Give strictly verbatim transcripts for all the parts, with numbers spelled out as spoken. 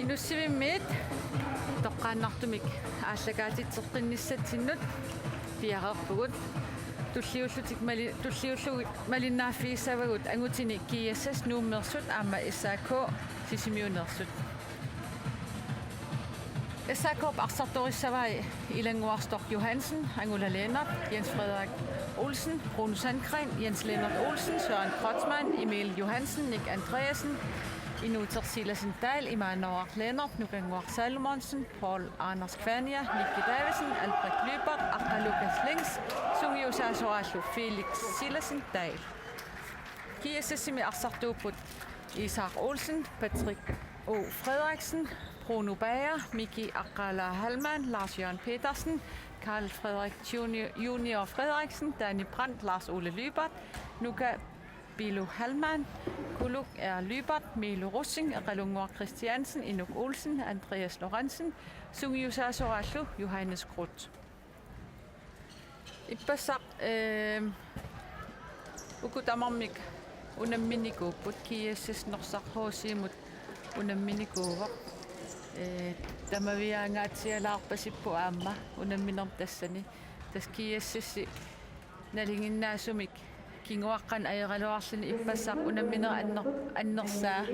Nussivimmiit toqqaannartumik aallakaatitseqqinnissatsinnut piareerpugut. Tulliullutik mali-, tulliullugit malinnaaffigissavagut angutini G S S Nuummeersut aamma S A K Sisimiuneersut. S A K-p arsartorissavai Ilannguaq Storch Johansen, Angula Lennert, Jens Frederik Olsen, Bruno Sandgreen, Jens Lennert Olsen, Søren Kreutzmann, Emil Johansen, Nick Andreasen, Inuuteq Silasen Dahl, Imaanooq Lennert, Nukannguaq Salomonsen, Paul Anders Kværnjer, Nicky Davidsen, Albrecht Lyberth, Aqqa Lukas Lings, sungiusaasoraallu Felix Silasen Dahl. G S S-imi arsartuupput Isak Olsen, Patrick O. Frederiksen, Bruno Bager, Miki Aqqala Hallmann, Lars Jørgen Petersen, Karl Frederik Junior, Junior Frederiksen, Danny Brandt, Lars Ole Lyberth, Nuka Bilu Hallmann, Kuluk R. Lyberth, Milo Rosing, Eqalunnguaq Christiansen, Inuk Olsen, Andreas Lorentzen, sungiusaasoraallu Johannes Groth. Ippassaq, ehm, uku tamarmik unamminikuupput, G S S Norsaq H C-mut unamminikuuvoq. Eh, tamaviaangaatsialaarpasipput aamma unamminermi tassani. Tassa G S S-i nalinginnaasumik kinguaqqanik ajoraluarluni ippassaq unamminerit anner-, annersaat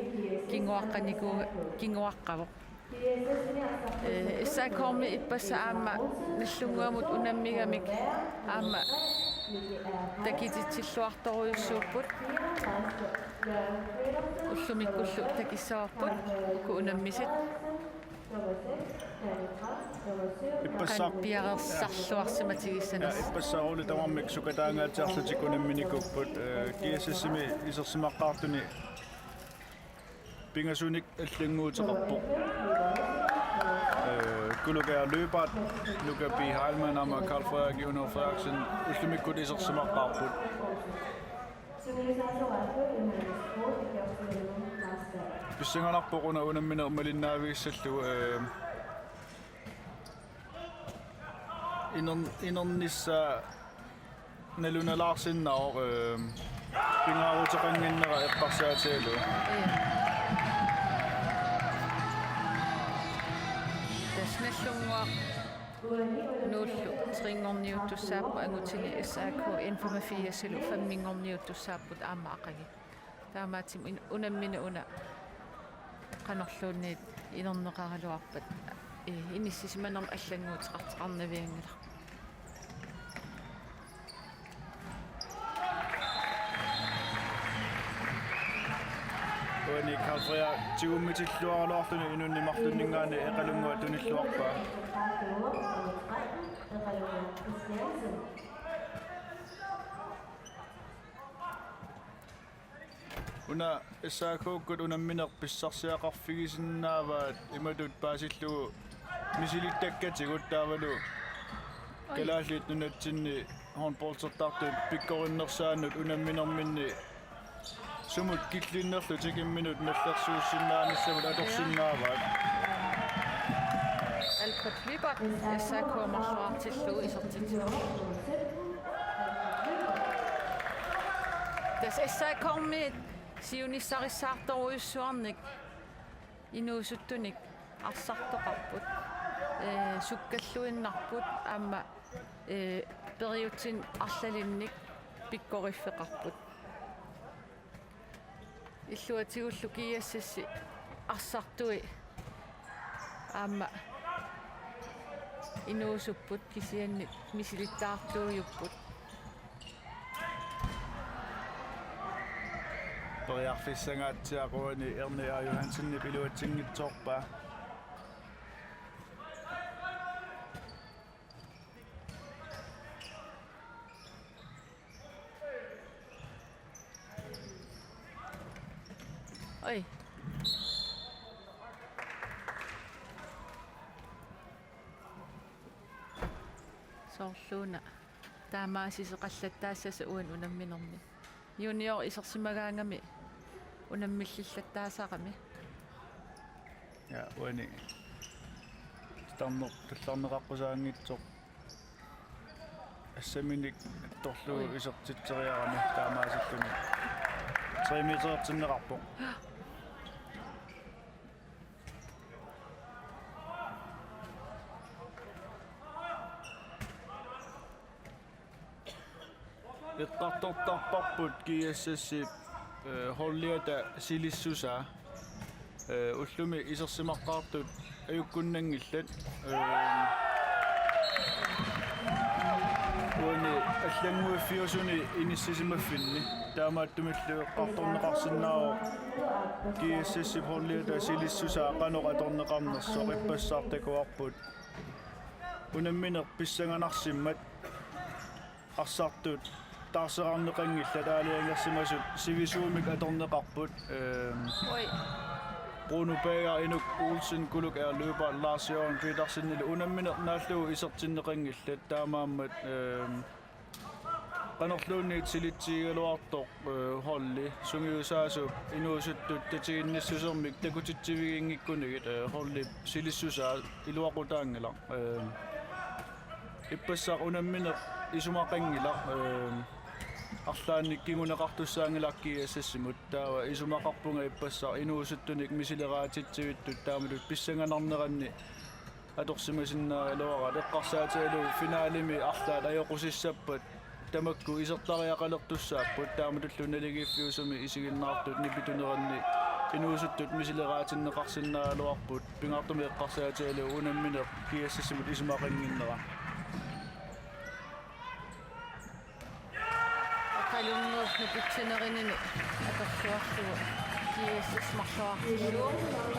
kinguaqqaniku-, kinguaqqavoq. Eh, S A K-mi ippassaq aamma Nagdlunguamut unammigamik aamma takititsilluartorujussuupput. Ullumikkullu takissavarput uku unammisut. Ippassaq- Qanoq piareersarluarsimatigissanersoq. Ja, ippassaq Ole tamarmik sukataangaatsiarlutik unamminikuupput, eh, G S S-imi isersimaqqaartuni pingasunik allannguuteqarpoq. Eh, Kuluk R. Lyberth, Nuka B. Heilmann aamma Karl Frederik Junior Frederiksen ullumikkut isersimaqqaarput. Pissanganarpoq una unammineq malinnaavigissallugu, eh, iner-, inernissaa nalunalaarsinnaavoq, eh, pingaaruteqannginnera eqqarsaatigalugu. Ee. Tassa Nagdlunguaq nuullu trinngorniuttussaapput, angutini S A K N-femogfirsilu femminngorniuttussaapput aamma aqagu. Taamaattumik in-, unammineq una qanorluunniit inerneqaraluarpat, eh, inissisimanermik allannguuteqartoqarnavianngilaq. Uani Karl Frederik tigummitilluaraluarluni inunnut marlunninngaanniit Eqalunnguaq tunilluarpaa. Una S A K-kkut unammineq pissarsiaqarfigisinnaavaat imatut paasillugu misilittakkatigut taavalu Kalaallit Nunatsinni håndboldertartut pikkorinnersaannut unamminerminni sumut killinnerlu tikimminut nallersuussinnaanissamut atorsinnaavaat. Albert Lyberth, S A K marluartillugu isertitsivoq. Tassa S A K-miit siunissarissaartorujussuarnik inuusuttunik arsartoqarput, eh, sukkalluinnarput aamma, eh, periutsinni arlalinnik pikkoriffeqarput. Illuatigullu G S S-i arsartui aamma inuusupput kisianni misilittaartuujupput. Periarfissangaatsiaq uani Erni A. Johansenip iluatsinngitsoorpaa. Oj. Soorluuna taamaasisoqallattaassasoq uani unamminermi. Junior isersimagaangami unammillillattaasarami. Ja, uani. Titarneq tullarneqaqqusaanngitsoq. Assaminik attorlugu Oj. isertitseriarami taamaasilluni. Tre meterertinneqarpoq. Eqqartortarparput G S S-ip, eh, holdiata silissusaa. Eh, ullumi isersimaqqaartut ajukkunnanngillat. Eh, uani allannguiffiusuni inissisimaffinni. Taamaattumillu eqqartorneqarsinnaavoq G S S-ip holdiata silissusaa qanoq atorneqarnersoq. Ippassaq takuarput unammineq pissanganarsimmat arsartut taarserarneqanngillat, aalajangersimasut sivisuumik atorneqarput. Ehm, Oj. Bruno Bager, Inuk Olsen, Kuluk er løber, Lars Jørgen Petersenilu unammineq naallugu isertinneqanngillat, taamaammat, ehm, qanorluunniit silitsigigaluartoq, eh, holdi sungiusaasup inuusuttut tatiginnissusermik takutitsiviginngikkunigit, eh, holdip silissusaa iluaqutaanngilaq. Eh, ippassaq unammineq isumaqanngilaq, eh, arlaannik kinguneqartussaanngilaq G S S-imut. Taava isumaqarpunga ippassaq inuusuttunik misileraatitsivittut taamatut pissanganarneranni atorsimasinnaagaluaraat. Eqqarsaatigalugu finalemi arlaat ajoqusissappat tamakku isertariaqalertussaapput, taamatullu naligiiffiusumi isiginnaartut nipituneranni inuusuttut misileraatinneqarsinnaagaluarput, pingaartumik eqqarsaatigalugu unammineq G S S-imut isumaqannginnera. Oqalunneerlugu pitsinerinini atorluarlugu G S S marluartillugu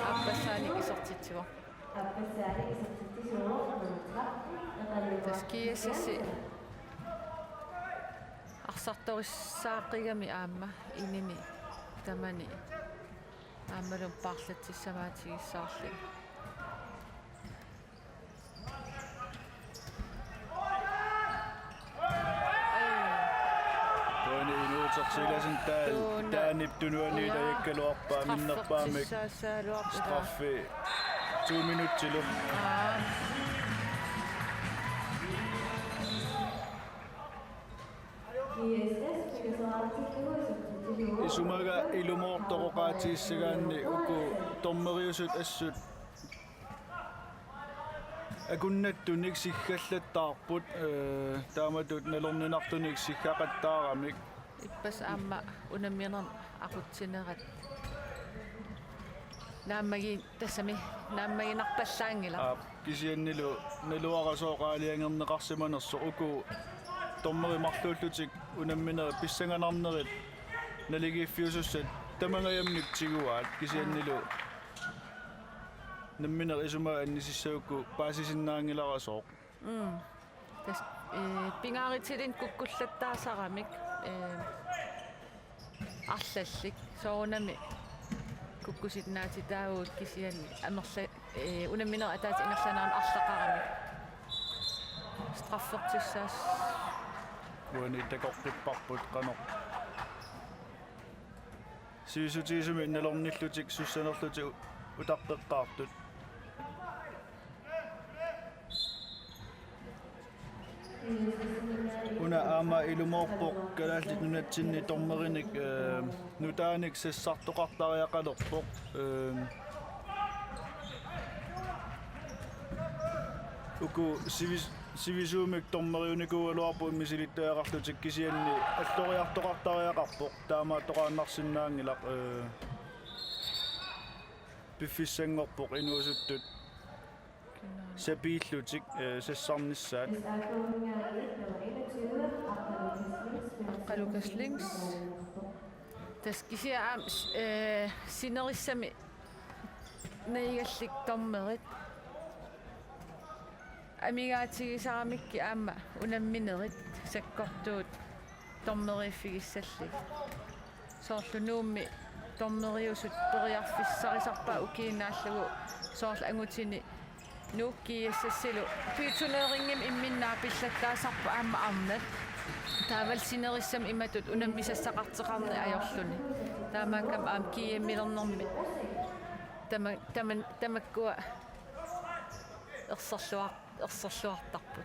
aappassaanik isertitsivoq. Tassa G S S arsartorissaaqigami aamma inimi tamani aammalu paarlatsissamaatigissaarluni. Uani Inuuteq Silasen taal-, Tuuna. Taanip tunuaniit Ila. Ajakkaluarpaa minnerpaamik. Straffertissaassagaluarpaa. Straffi to minutsilu. Aa. Isumaga ilumoortoq oqaatigissagaanni uku dommeriusut assut akunnattunik siggallattaarput, eh, taamatut nalorninartunik siggaqattaaramik. Ippassaq aamma unammineq aqutsinerat. Naammagi-, tassami naammaginarpallaanngilaq. Aap, kisiannilu naluara sooq aalajangerneqarsimanersoq, uku dommerit marluullutik unamminerit pissanganarnerit naligiiffiusussat tamangajammik tiguaat, kisiannilu nammineq isumaga annisissagukku paasisinnaanngilara sooq. Mm. Tassa, eh, pingaarutilik kukkullattaasaramik, eh, arlallit. Soorunami kukkusinnaatitaavugut kisianni amerla-, eh, unamminerit ataatsip ingerlanerani arlaqaramik. Straffertissaas-. Uani takoqqipparput qanoq. Sivisutigisumik nalornillutik sussanerlutik u-, utaqqeqqaartut. Una aamma ilumoorpoq Kalaallit Nunatsinni dommerinik, eh, nutaanik sassartoqartariaqalerpoq. Eh, uku sivis-, sivisuumik dommeriunikuugaluarput misilittagaqarlutik, kisianni alloriartoqartariaqarpoq, taamaattoqaannarsinnaanngilaq, eh, piffissanngorpoq inuusuttut sapiillutik, eh, sassarnissaat. Aqqa Lukas Lings. Tassa kisianni aamma, eh, sinerissami najugallit dommerit amigaatigisaramikkit aamma unamminerit sakkortuut dommeriiffigissallugit. Soorlu Nuummi dommeriusut periarfissarisarpaat ukiup naallugu, soorlu angutini Nuuk G S S-ilu B-turneringimi imminut naapillattaasarput aamma arnat. Taavalu sinerissami imatut unammisassaqartoqarneq ajorluni. Taamaakkami aamma G M-ilernermi tama-, tama-, tamakkua erserluar-, erserluartarput.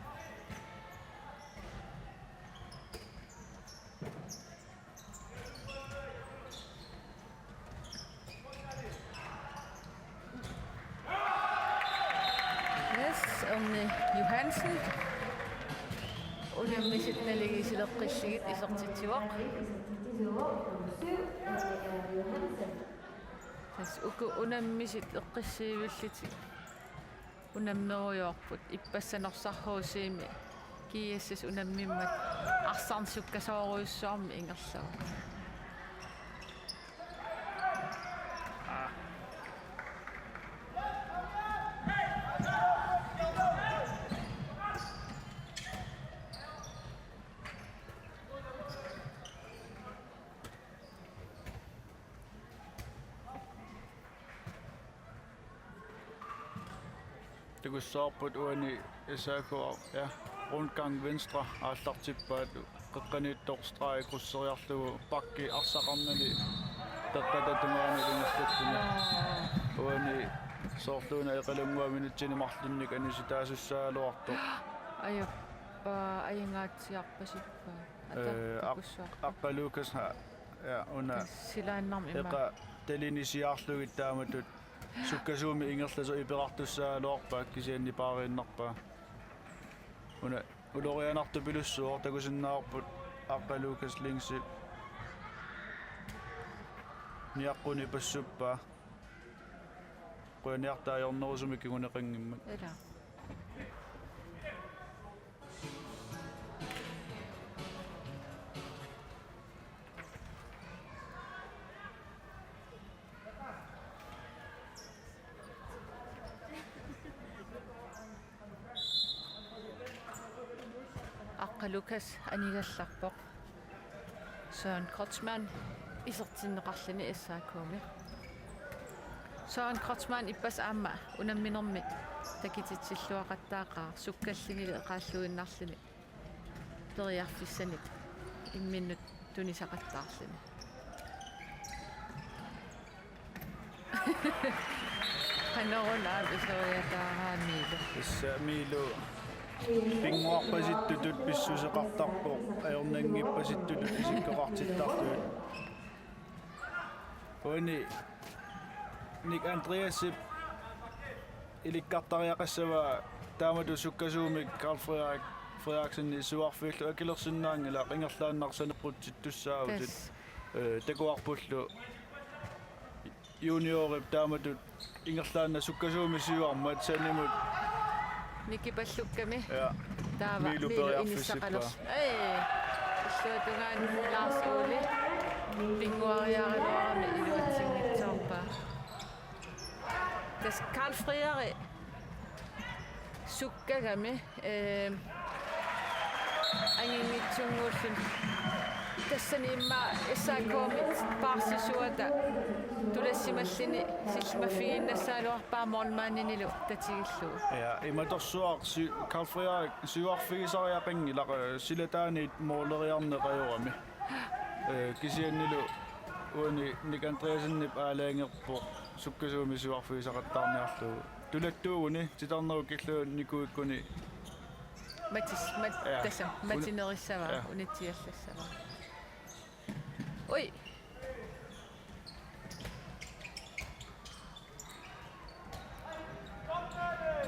Yes, Erni Johansen. Unammisut naligiissileqqilligit isertitsivoq. Tassa uku unammisut eqqissiivillutik unammerujoorput, ippassaq Norsaq HC-mi G S S unammimmat arsarneq sukkasoorujussuarmik ingerlavoq. Takussavarput uani S A K, ja, rundgang venstre aallartippaat, qeqqaniittoq streg krydseriarlugu bakki arsaqarnani peqqata tungaanut ingerlattuni. Uani soorluuna Eqalunnguaq minutsini marlunnik anisitaasussaagaluartoq. Ajuppa, ajungaatsiarpasippa. Ee, Aq-, Aqqaluukas ha-, ja, una silaannarmi ima. Eqa talinisiarlugit taamatut sukkasuumik ingerlasoq iperartussaagaluarpaa kisianni paariinnarpaa. Una ulorianartupilussuaq, takusinnaavarput Aqqaluukas Lingsi niaqqunik passuppaa. Qujaniartaa ajornerusumik kinguneqanngimmat. Ila. Aqqaluukas anigallarpoq. Søren Kreutzmann isertinneqarluni S A K-mi. Søren Kreutzmann ippassaq aamma unamminermi takutitsilluaqattaaqaaq, sukkallinili eqaalluinnarluni periarfissanik imminnut tunisaqattaarluni. Qanoruna aamma isoriataaraamilu. Tassa Miilu pinnguarpasittutut pissuseqartarpoq, ajornanngippasittutut isikkoqartittarlugit. Uani Nick Andreasip ilikkartariaqassavaa taamatut sukkasuumik Karl Frederik Frederiksenip siuarfiillu akilersinnaanngilaq, ingerlaannaq saneqqutsittussaavutit. Tassa. Ee, takuarpullu juniorip taamatut ingerlaannaq sukkasuumik siuarmat sanimut. Nikipallukkami. Ja. Taava Miilu Miilu periarfissippaa. Inissaqalersoq. Ee. Illuatungaani Lars Ole. Pinnguariaraluarami iluatsinngitsoorpaa. Tassa Karl Frederik sukkagami, ee, anginngitsunnguulluni. Tassani immaqa S A K-mi paarsisuata tulassimalluni sillimaffigiinnassagaluarpaa målmandinilu tatigillugu. Ja, imatorsuaq si-, Karl Frederik siuarfigisariaqanngilaq, ee, silataaniit måleriarneq ajorami. Ee, kisiannilu uani Nick Andreassenip aalajangerpoq sukkasuumik siuarfigisaqattaarniarlugu. Tulattuuguni titarnerup killunnikuukkuni. Matis, mat-, ja, tassa, una-, matinerissavaa, ja, unitsiallassavaa. Ui.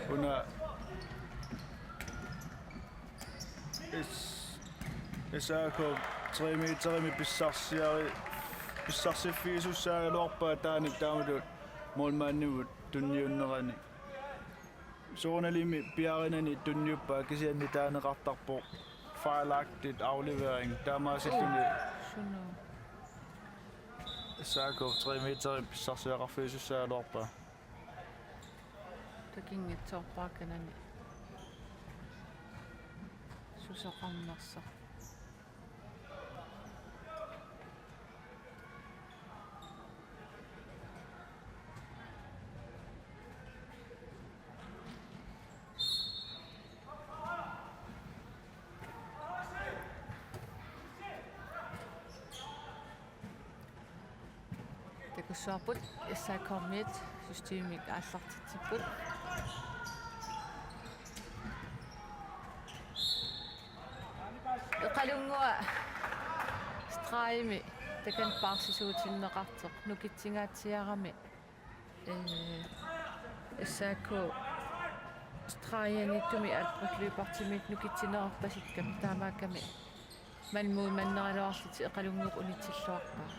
Una S-, S A K tre meterimik pissarsiari-, pissarsiffigisussaagaluarpaa taanik taamatut målmandimut tunniunnerani. Soorunalimi piarinani tunniuppaa, kisianni taaneqartarpoq fejlagtig aflevering. Taamaasilluni. Suna. S A K tre meterimik pissarsiaqarfigisussaagaluarpaa. Takunngitsoorpaa kanani. Susoqarnersoq. Takussavarput S A K-miut systemik aallartitsipput. Eqalunnguaq stregimi takanna paarsisuutinneqartoq nukittingaatsiarami. Ee, S A K Tredje nittumi Albrecht Lyberthimit nukitsinerorpasikkamik taamaakkami manmuumanneralaarlutik Eqalunngooq unitsilluarpaa.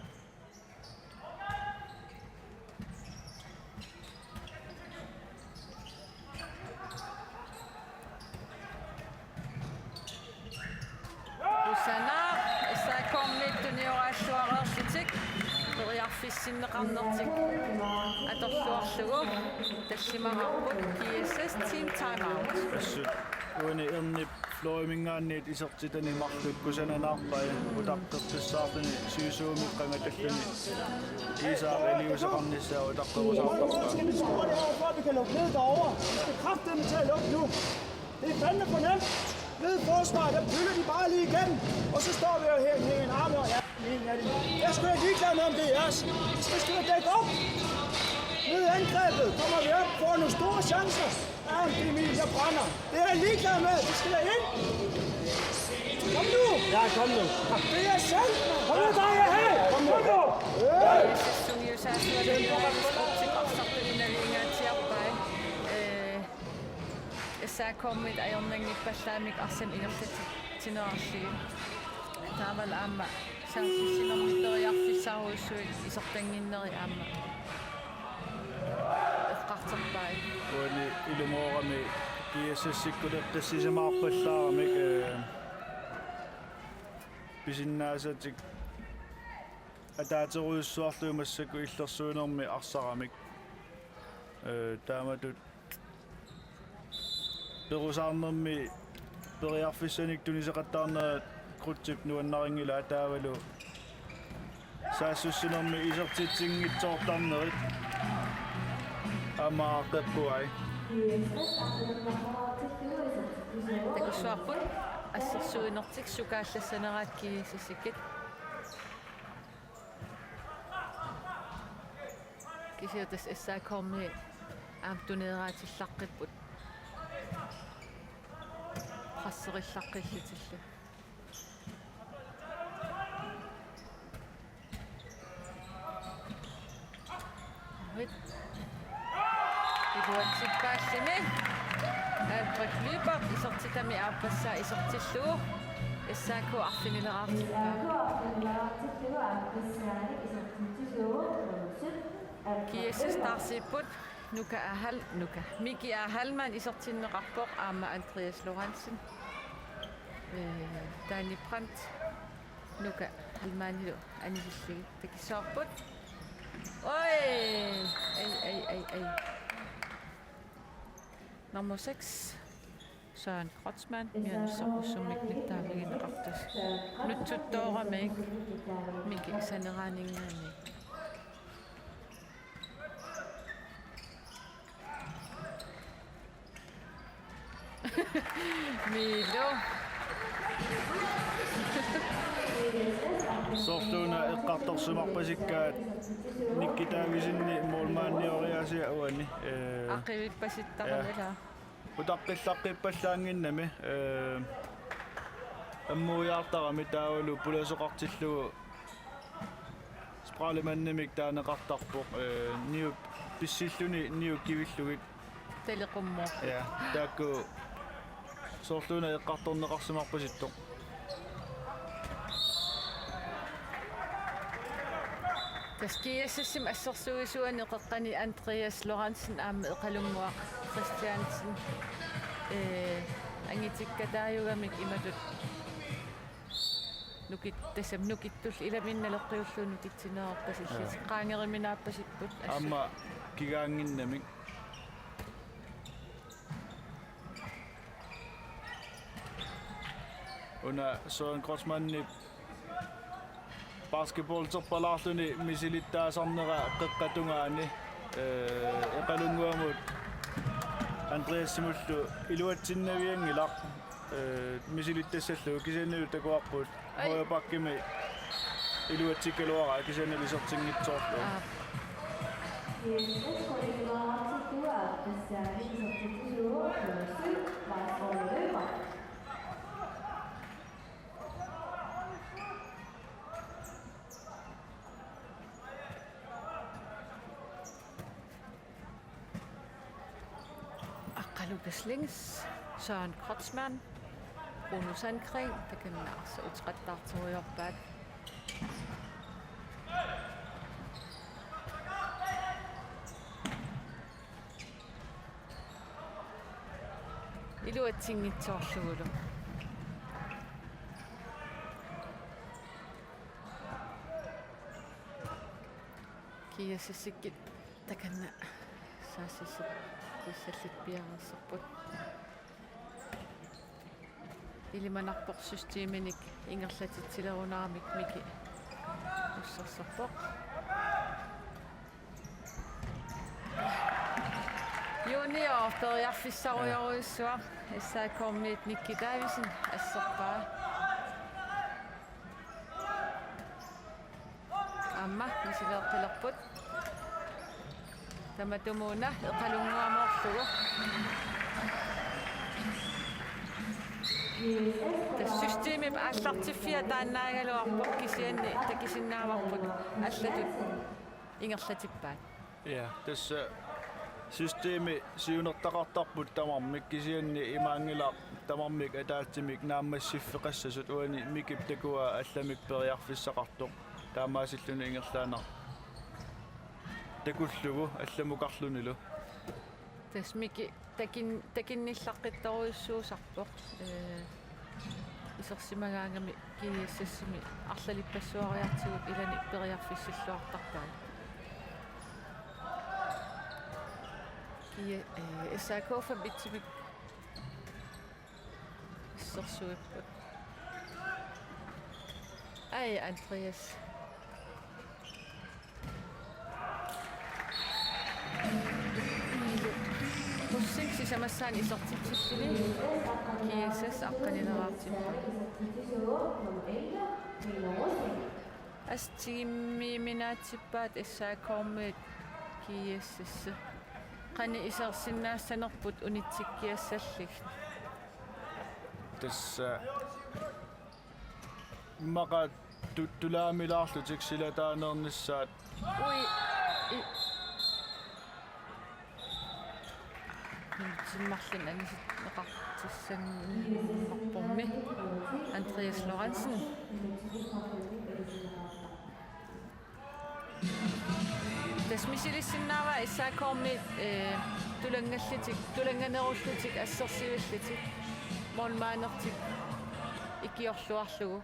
Kusanaq S A K-miit tunioraalluareerlutik periarfissinneqarnertik atorluarlugu tallimavarput G S S team timeout. Assut uani Ernip Floriminngaanniit isertitani marluk kusananaarpai utaqqeqqissaarluni sivisuumik qangatalluni Isak iliuuseqarnissaa utaqqerusaartarpaa. Skal vi score derovre, for at vi kan lukke ned derovre? Vi skal kraftedeme til at lukke nu. Det er fandme for nemt. Ved forsvar, der piller de bare lige igennem. Og så står vi og hænger, hænger en arm over. Ja, en af dem. Jeg er sgu da ligeglad med, om det er jeres. Vi skal sgu da dække op. Ned i angrebet kommer vi op, får nogle store chancer. Ja, det er min, jeg brænder. Det er jeg ligeglad med. Det skal da ind. Kom nu. Ja, kom nu. Det er sandt, mand. Kom nu, dig, ja, hey. Kom nu. Kom nu. Hey. Sungiusaasualuunniit arsartuinnaviingaatsiarpai. Ee, S A K-mit ajornanngippallaamik arsamik ingerlatsineqarlugit. Taavalu aamma saassussinermi periarfissaarujussuit isertannginnerit aamma eqqartorpai. Uani ilumoorami G S S-ikkuleqqissisimaarpallaaramik, ee, pisinnaasatik ataaterujussuarlugit massakkut illersuinermi arsaramik. Ee, taamatut perusaarnermi periarfissanik tuniseqattaarnera Krutip nuannarinngilaa taavalu saassussinermi isertitsinngitsoortarnerit aamma qeqquai. Takussuarput assersuinertik sukaallassaneraat G S S-ikkut. Kisianni tassa S A K-mi aamma tuneeraatillaqqipput. Presserillaqqillutillu. Uit. Iluatsippaallimi. Albrecht Lyberth isertitami aappassaa isertillugu. S A K arfinileraartippaa. G S S taarsiipput Nuka Ahal, Nuka. Miki Ahalman isertinneqarpoq aamma Andreas Lorentzen. Ee, Dani Brandt. Nuka Ahalmanilu anisillugit takisoorput. Oj! Aj, aj, aj, aj. Nummer seks. Søren Kreutzmann, Jens Aarhusumik nittaavigineqartas. Nutsuttooramik Miki saneraaninngaanniit. Miilu. Soorluuna eqqartorsimarpasikkaat Nikki Davidsenip målmandioriaasia uani. Ee, Aqivippasittarnila. Ja. Utaqqillaqqiippallaannginnami, ee, ammuiaartarami taavalu pulasoqartillugu Sprahlemannimik taaneqartarpoq, ee, niut pissilluni niut kivillugit. Taleqummoorput. Ja, taakku soorluuna eqqartorneqarsimarpasittoq. Tassa G S S-imi assersuisuani qeqqani Andreas Lorentzen aamma Eqalunnguaq Christiansen, ee, angitikkataajugamik imatut nukit-, tassami nukittullu ilaminnut naleqqiullugu nukitsineqarpasillutik. Jaa. Qaangeriminaappasipput assut. Aamma kigaannginnamik. Una Søren Kreutzmannip basketballterpalaarluni misilittaasarnera qeqqata tungaani, ee, Eqalunnguamut Andreasimullu iluatsinnavianngilaq, ee, misilittassallugu kisianni takuarput. Ai. Højre backimi iluatsikkaluaraa kisianni isertinngitsoorlugu. Aap. Lukas Lings, Søren Kreutzmann, Bruno Sandgren, takanna arsaq uteqattaartorujoorpaat. Iluatsinngitsoorlugulu. G S S-ikkut takanna saassussat kuissallit piareersarput. Ilimanarpoq systeminik ingerlatitsilerunaramik Miki ussersorpoq. Junior periarfissarujorujussuaq, S A K-miit Nikki Davidsen asserpaa. Aamma misileeqqilerput. Tamatumuuna eqalunnguamoorlugu. Tassa systemip aallartiffia taannaagaluarpoq kisianni takusinnaavarput allatut ingerlatippaat. Ja, tassa systemi siunertaqartarput tamarmik kisianni imaanngilaq tamarmik ataatsimik naammassiffeqassasut uani Mikip takua allamik periarfissaqartoq taamaasilluni ingerlaannaq takullugu allamukarlunilu. Tassa Miki takin-, takunnillaqqittorujussuusarpoq. Ee, isersimagaangami G S S-imi arlalippassuariartigut ilani periarfissilluartarpai. G-, ee, S A K fem et-imik assersuipput. Ai, Andreas. Rosing sisamassaani isertitsilluni G S S aqqaneqartippoq. Assut tigummiiminaatsippaat S A K-miit G S S. Qanoq isersinnaassanerput unitsikkiassallugit. Tassa immaqa tu-, tulaamilaarlutik silataaneernissaat. Ui, i-, minutsit marluk anisinneqartussanngorpormi. Andreas Lorentzen. Tassa misilissinnaavaa S A K-miit, ee, tulanngallutik, tulannganerullutik assersuillutik. Målmandertut ikiorluarlugu.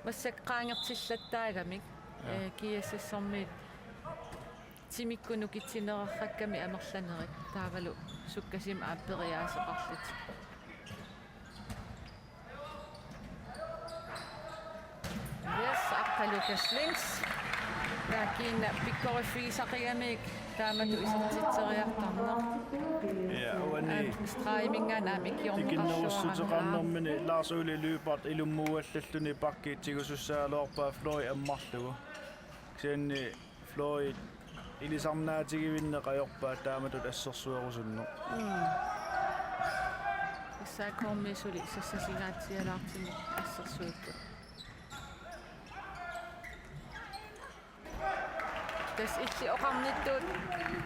Massakkut qaangertillattaagamik, ja, ee, G S S-ermiit timikkut nukitsineqartakkami amerlanerit taavalu sukkasuumik aamma periaaseqarlutik. Yes, aqqa Lukas Lings. Taakkiina pikkoriffigisaqigamiuk taamatut isertitseriartorneq. Ja, uani. Aamma stregiminngaanniit aamma ikiorneqarluarami. Ikinnerussuteqarnermini Lars Ole Lyberth ilummuallalluni pakki tigusussagaluarpaa Floyd ammarlugu. Kisianni Floyd ilisarnaatigivinneq ajorpaa taamatut assersuerusunneq. Mm. S A K-mi suli sassasingaatsialaartumik assersuipput. Tassa illit oqarnittut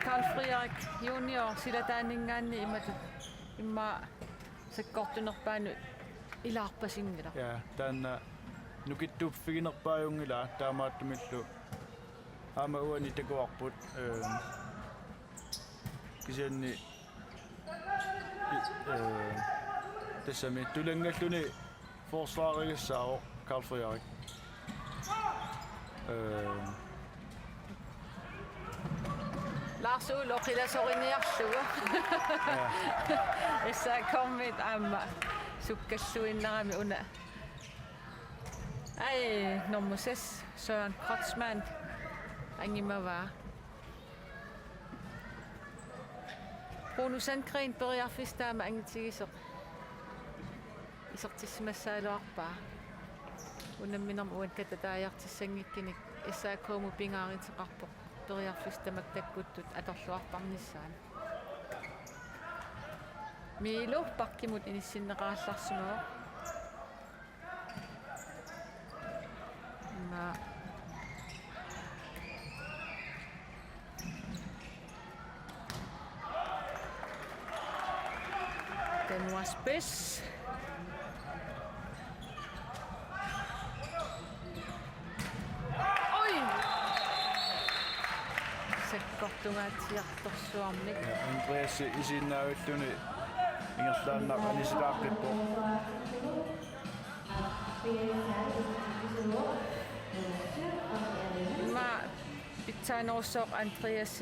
Karl Frederik junior silataaninngaanniit imatut immaqa sakkortunerpaanut ilaarpasinngilaq. Ja, taanna nukittuuffiginerpaajunngilaa taamaattumillu. Aamma uani takuarput, ehm, kisianni, i-, ehm, tassami tulanngalluni forsvarigissaavoq Karl Frederik. Ehm. Lars Ole oqilasoriniarlugu. Ja. S A K-miit aamma sukkalluinnarami una. Ai, nummer seks, Søren Kreutzmann, angimavaa. Bruno Sandgren periarfissaq taama angitigisoq isertissimassagaluarpaa. Unamminermi uani katataajartussanngikkunik S A K-mut pingaaruteqarpoq periarfissat tamakku takkuttut atorluartarnissaat. Miilu pakkimut inissinneqarallarsimavoq. Ima. Benoit Spies. Oj! Sakkortungaatsiartorsuarmik. Ja, Andreas isiginnaavilluni ingerlaannaq anisitaaqqippoq. Immaqa pitsaanerussooq Andreas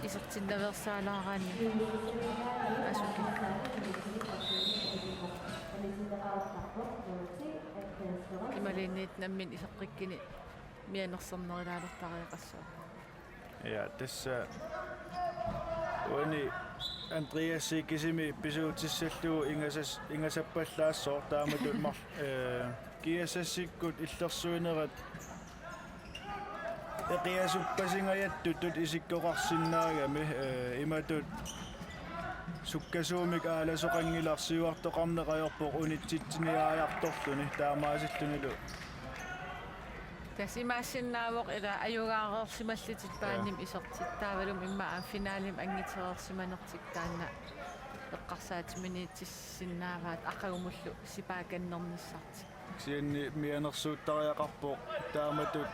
isertinnaveersaalaaraanni asuki. Imaluunniit nammineq iseqqikkuni mianersornerilaalertariaqassaaq. Ja, tassa uani Andreas kisimi pisuutissallugu ingasas-, ingasappallaassaaq taamatut mar-, eh, G S S-ikkut illersuinerat eqiasuppasingajattutut isikkoqarsinnaagami, eh, imatut sukkasuumik aalasoqanngilaq siuartoqarneq ajorpoq unitsitsiniaajartorluni taamaasillunilu. Tassa imaassinnaavoq ila ajugaareersimallutik paannim isertit taavalu immaqa finaalimi anngitereersimanertik taanna eqqarsaatiminiitsissinnaavaat aqagumullu sipaakannernissartik. Kisianni mianersuuttariaqarpoq taamatut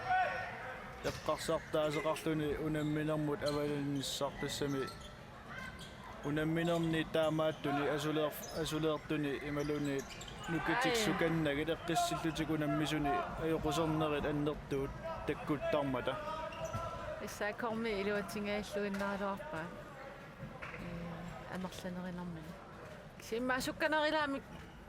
eqqarsartaaseqarluni unamminermut avalannissaq tassami unamminerni taamaattuni asuleer-, asuleertuni imaluunniit nukitik sukannagit eqqissillutik unammisuni ajoqusernerit annertuut takkuttarmata. S A K-mi iluatsingajalluinnaraluarpaat. Ee, amerlanerinermini. Kisianni immaqa sukkanerulaamik,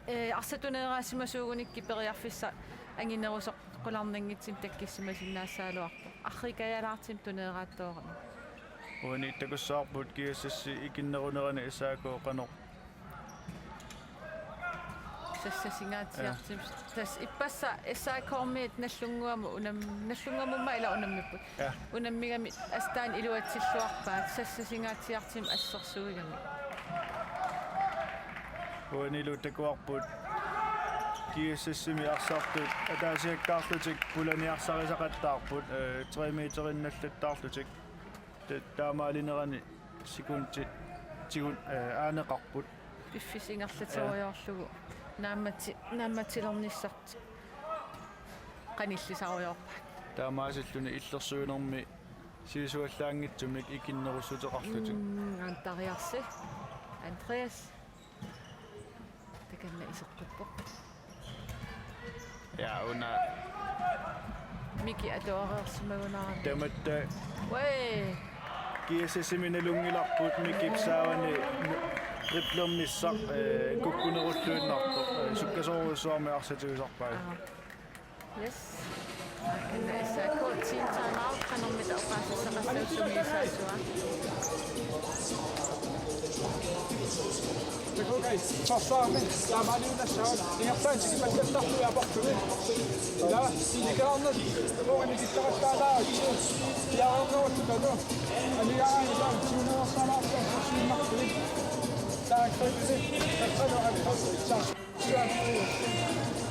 ee, arsaq tuneeraasimasuugunikkit periarfissaq anginerusoq qularnanngitsumik takkussimasinnaassaagaluarpoq. Arriikkajaalaartumik tuneeraattoorami. Uani takussavarput G S S-i ikinnerunerani S A K qanoq. Sassasingaatsiartumik. Ja. Tassa ippassaq S A K-miit Nagdlunguamut unam-, Nagdlunguamut ila unammipput. Ja. Unammigamik assut taanna iluatsilluarpaat sassasingaatsiartumik assersuigamik. Uanilu takuarput G S S-imi arsartut ataasiakkaarlutik pulaniarsarisaqattaarput, eh, tre meteriinnallattaarlutik. Ta-, taamaalinerani sekundit tigun, eh, aaneqarput. Piffissaq ingerlaterujoorlugu. Ja. Naammati-, naammatilernissartik qanillisarujoorpaat. Taamaasilluni illersuinermi siisuallaanngitsumik ikinnerussuteqarlutik. Mm, Antariarsi. Andreas. Takanna iseqqippoq. Ja, una. Miki atuareersimagunarami. Tamatta. Ui. G S S-imi nalunngilarput Mikip saavani driblernissaq, eh, kukkunerulluinnartoq, eh, sukkasoorujussuarmik arsaq tigusarpaat. Aa. Yes. Takanna S A K team timeout, qanormita oqaasissaqassagut sungiusaasua. Sorsaarmi taamaaliunnassavat ingerlaannaq tikipallattarlugu aporlugit. Ila nikerarnat uani kittaqattaalaartut. Piareernerulluta. Anigaangatta tiunersalaartut sorsiinnartut. Taakku tassanu aqqut.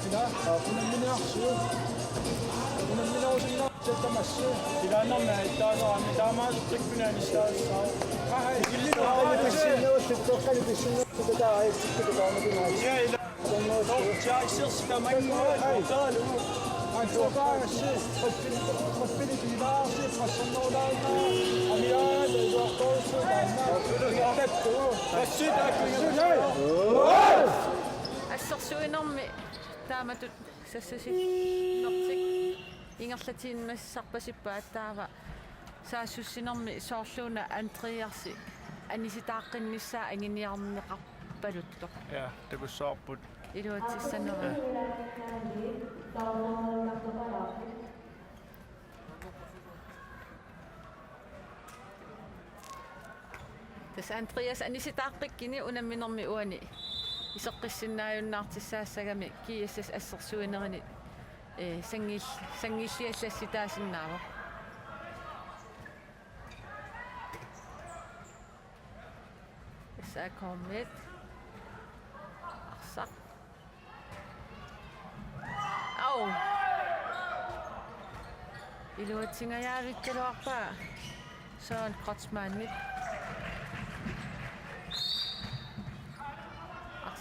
Ila, unammineq. Unamminerusinnaasut tamassi. Ilaannarmi ittaasarami taamaattukkuna istaassaa. Aha, ikillit taamaattukkuna. Taamaattukkuna. Ja, ila. Taamaattukkuna. Ja, isersi tamanngua. Ai. Taalu. Ai, taamaattukkuna. Qappili, qappili pilaarsi, qassannerulaarsi. Amiaa, taamaattukkuna. Taamaattukkuna. Assi, taamaattukkuna. Assersuinermi taamatut sassasinertik ingerlatiinnarpasippaat taava saassussinermi soorluuna Andreasi anisitaaqqinnissaa anguniarneqarpaluttoq. Ja, takussavarput. Iluatsissanera. Ja. Tassa Andreas anisitaaqqikkuni unamminermi uani iseqqissinnaajunnaartussaassagami G S S assersuinerini, eh, sanngil-, sanngilliallassitaasinnaavoq. S A K-miit. Arsaq. Au. Iluatsingajavikkaluarpaa Søren Kreutzmannip.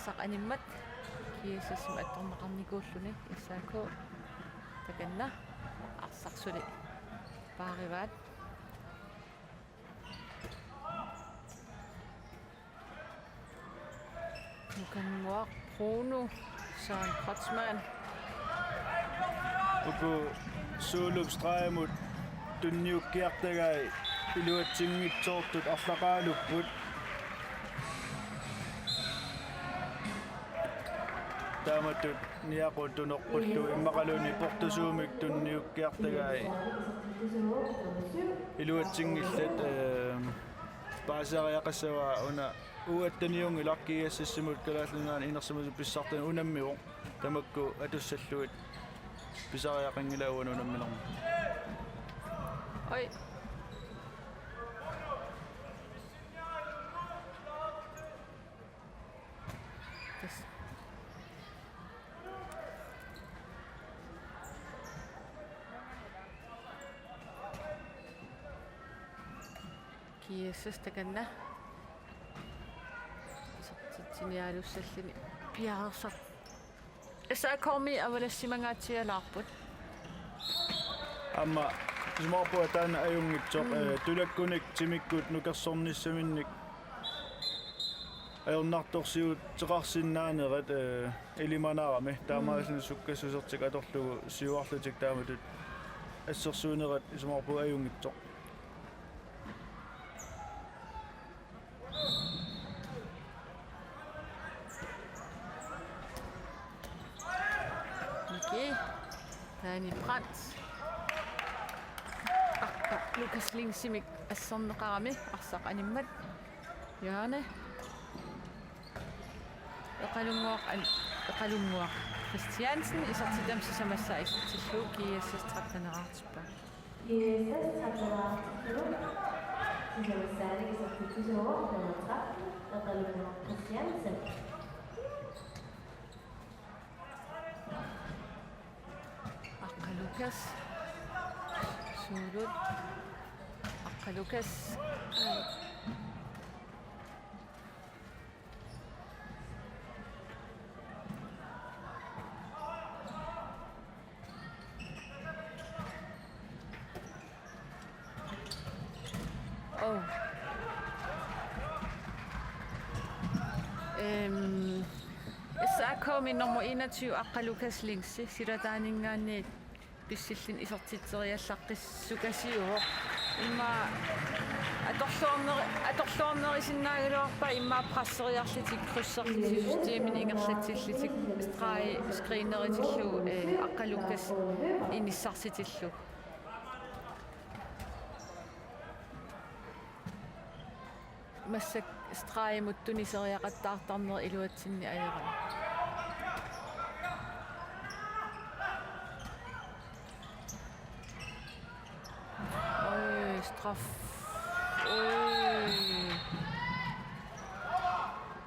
Arsaq animmat G S S-imut attorneqarnikuulluni S A K takanna arsaq suli paarivaat. Nukanguaq Bruno, Søren Kreutzmann. Uku Suulup stregimut tunniukkiartagai iluatsinngitsoortut arlaqaalupput. Taamatut niaqut tunoqqullugu immaqaluunniit portusuumik tunniukkiartagai iluatsinngillat, ehm, paasisariaqassavaa. Una U atteniunngilaq G S S-imut Kalaallit Nunaanni inersimasut pissartanut unammivoq, tamakku atussallugit pisariaqanngilaq uani unamminermi. Oj. Tassa. G S S takanna. Isertitsinialussalluni piareersarpoq. S A K-mi avalassimangaatsialaarput. Aamma isumaqarpunga taanna ajunngitsoq, mm, eh, tulakkunik timikkut nukersornissaminnik ajornartorsiuteqarsinnaanerat, eh, ilimanarami. Taamaalilluni sukkassusertik atorlugu siuarlutik taamatut assersuinerat isumaqarpunga ajunngitsoq. Miki. Dani Brandt. Aqqa Lukas Lingsimik asserneqarami arsaq animmat. Jane. Eqalunnguaq an-, Eqalunnguaq Christiansen isertitami sisamassaa isertillugu G S S tretten-eraartippoq. G S S tretten-eraartippoq. Sisamassaannik isertitsisuuvoq nummer tretten, Eqalunnguaq Christiansen. Aqqa Lukas. Suulut. Aqqa Lukas. Ai. Oh. Øhm, S A K-mi nummer enogtyve, Aqqa Lukas Lingsi, silataaninngaanniit pissilluni isertitseriallaqqissukasiuvoq. Immaqa atorluarneri-, atorluarnerisinnaagaluarpaa immaqa presseriarlutik krydserlutik systemini ingerlatsillutik stregi screeneritillugu, eh, Aqqa Lukas inissarsitillugu. Massakkut stregimut tuniseriaqattaartarneri iluatsinni ajorami. Oj, straf. Oj.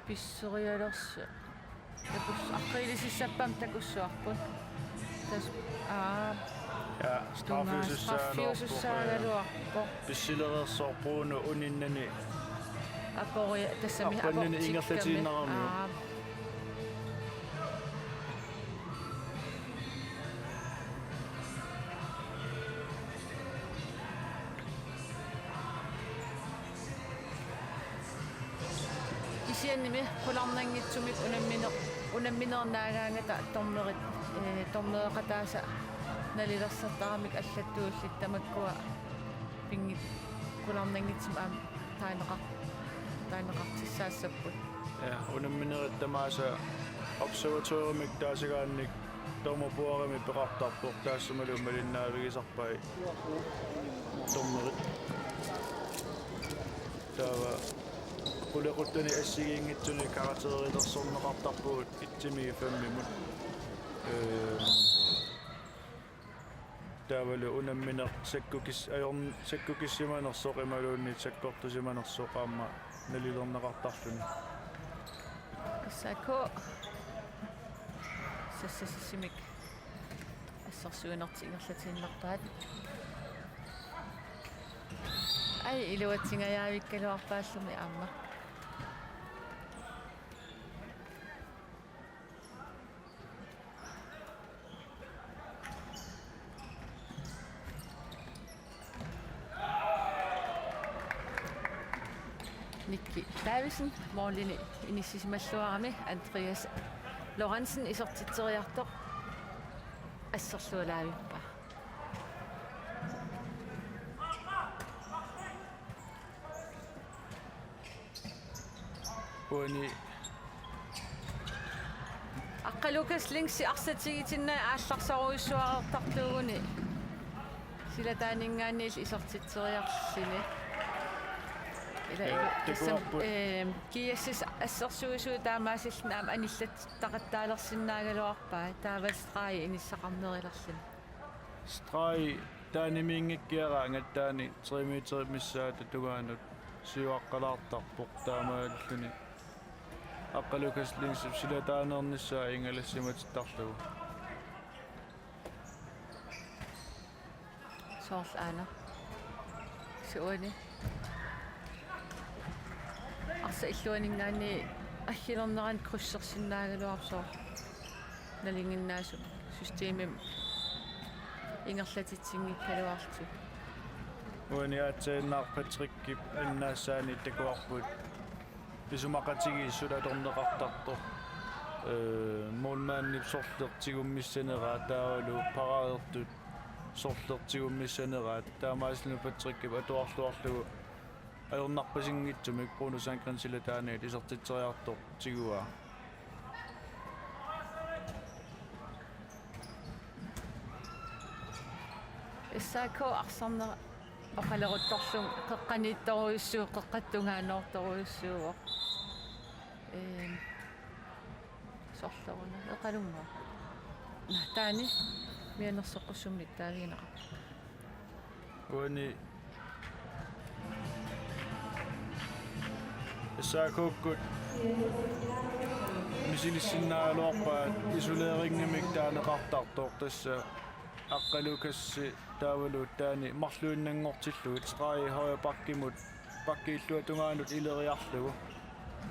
Pisserialersoq. Takus-, aqqiilisissappammi takussuarput. Tas-, aa. Ja, tungaa straffiusussaagaluarpoq, straffiusussaagaluarpoq. Pissilereersoq Bruno uninnani. Apori-, tassami apornani aportikkami. Ingerlatiinnaramiuk. Aa. Kisiannimi qularnanngitsumik unammine-, unammineq naagaangata dommerit, eh, dommereqataasa nalilersartaramik allattuullit tamakkua pinngit-, qularnanngitsumik aamma taaneqar-, taaneqartissaassapput. Ja, unamminerit tamaasa observatoriumik taasagaannik dommerboarimi peqartarpoq, taassumalu malinnaavigisarpai dommerit. Taava qulequttani assigiinngitsuni karakterilersorneqartarpugut etsimiit femmimut. Øhm, taavalu unammineq sakkukis-, ajorn-, sakkukissimanersoq imaluunniit sakkortusimanersoq aamma nalilerneqartarluni. S A K sassasissimik assersuinertik ingerlatiinnarpaat. Ai, iluatsingajaavikkaluarpaallumi aamma. Nikki Davidsen målini inissisimalluarami Andreas Lorentzen isertitseriartoq asserlualaavippaa. Uani Aqqa Lukas Lingsi arsaq tigitinnai aallarsorujussuartartuuguni silataaninngaanniillu isertitseriarluni. Ila Ja, ilu-, det tassam, kunne være på- eh, G S S assersuisui taamaasilluni aamma anillattaqattaalersinnaagaluarpaa taavalu stregi inissaqarnerilerluni. Stregi taanimiinngikkiaraangat taani tre meter missaata tungaanut siuaqqalaartarpoq taamaalilluni. Aqqa Lukas Lingsi silataaneernissaa ingalassimatiittarlugu. Soorlu aana. Suani. Arsaq illuaninngaanniit aggilernerani krydsersinnaagaluarpoq soorlu. Nalinginnaasumik systemimi ingerlatitsinngikkaluarlutik. Uani aatsaannguaq Patrickip annaassaani takuarput isumaqatigiissut atorneqartartoq. Ee, målmandip sorleq tigummissaneraat taavalu paradertut sorleq tigummissaneraat. Taamaasilluni Patrickip atuarluarlugu ajornarpasinngitsumik Bruno Sandgreen silataaniit isertitseriartoq tiguaa. S A K arsarneq oqaleruttorlugu qeqqaniittorujussuuvoq, qeqqata tungaanoortorujussuuvoq. Ehm, sorleruna eqalunga. Naa, taani mianersoqqussummik taavigineqarpoq. Uani S A K-kkut misilissinnaagaluarpaat isoleringamik taaneqartartoq, tassa Aqqa Lukasi taavalu taani marluinnanngortillugit stregi højre backimut, backip illuatungaanut ileriarlugu.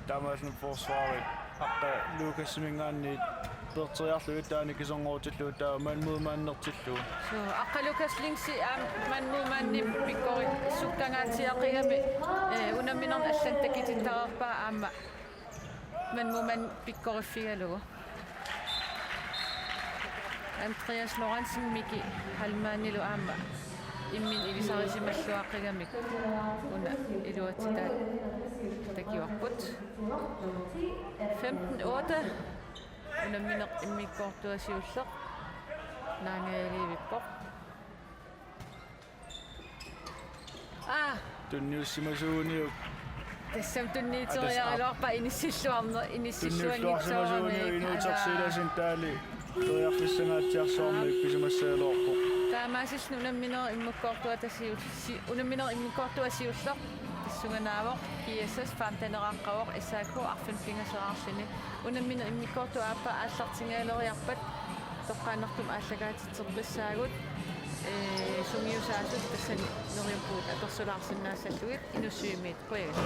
Taamaasilluni forsvarip Aqqa Lukasiminngaanniit peerteriarlugit taanna kiserngorutillugit taava man mod mandertillugu. Suu, Aqqa Lukas Lingsi aamma man mod mandimik pikkorissukkanngaatsiaqigami, ee, unamminerni allanut takutittareerpaa aamma man mod mand pikkoriffigalugu. Andreas Lorentzen Miki Halmanilu aamma imminut ilisarisimalluaqqigamik una iluatsitaat takuarput. Femten otte. Unammineq immikkoortua siulleq naangajalivippoq. Aa. Tunniussimasuuniuk. Tassami tunniuteriaraluarpaa inissilluarne-, inissilluanngitsoorami. Tunniulluarsimasuuniuk inuutersiilasin taali periarfissangaatsiarsuarmik pisimassagaluarpoq. Taamaasilluni unamminerup immikkoortua tasiu-, si-, unamminerup immikkoortua siulleq tassunga naavoq, G S S femteneraqqavoq, S A K arfineq-pingaseraarluni. Unamminerup immikkoortua aappaa aallartinngiialeriarpat toqqaannartumik aallakaatitseqqissaagut, ee, sungiusaasut tassani neriuppugut apersulaarsinnaassallugit, Inussivimmiit qujagassi.